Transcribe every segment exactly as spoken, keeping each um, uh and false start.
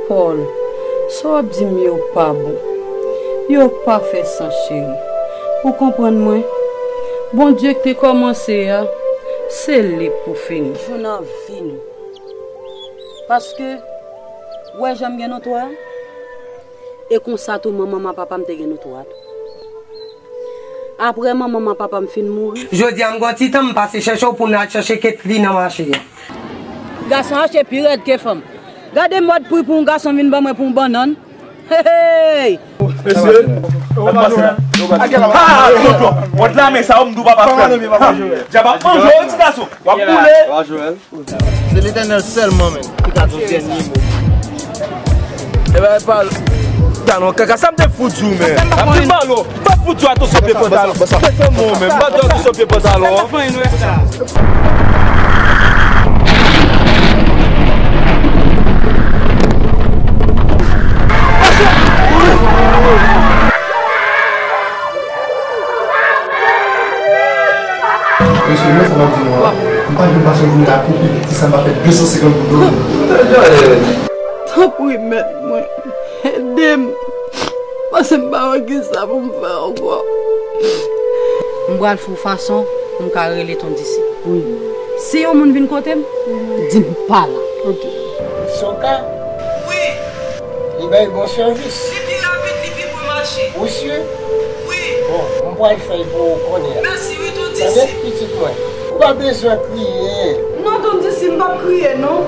Paul, sa w ap di m yo pa bon. Yo pa fè sans, cheri. Ou konprann mwen? Bondye k te kòmanse a, se li k pou fini. Jou nan vi nou. Paske, ou wè jan m gen nou twa a? E konsa tou, manman m ak papa m te gen nou twa a tou. Apre manman m ak papa m fin mouri. Jodi a, m gon ti tan, m pase chèche w pou n al chèche Ketly nan mache a. Gason achte pi rèd ke fanm. Gade mòd pri pou yon gason vin ban mwen pou yon bannann. Hey, hey! Mesye, gad pase la. Ha, tonton, mòd lame sa yo, m di w papa frè m. Djab ap manje w, ti gason. W ap boule. Se Letènèl sèlman menm ki ka di yon dènye mo. E bay pa l. Talon kaka, sa m te fout di w, men. M ap di balo. M ap fout di w atò sou pye pantalon. Mete m ou, men. M ap di w atò sou pye pantalon. Mesye, men sa m ap di nou an. M pa gen pasyon pou m ta koupe piti sa m pa fè de san senkant goud. Tanpri, mèt mwen, ede m. Paske m pa wè kisa pou m fè ankò. M pral fè yon fason pou m ka rele Ton Disi. Wi. Si yon moun vin kote m, di m pa la. Ok. Soka? Wi. Li bay bon sèvis. Li pi rapid, li pi bon mache. Ou si? Wi. Bon, m pral fè l pou ou kounye a. Mèsi wi, Ton Disi. Tande, pitit mwen. Ou pa bezwen kriye. Non, Ton Disi, m p ap kriye, non.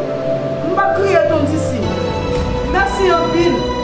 M p ap kriye, Ton Disi. Mèsi anpil.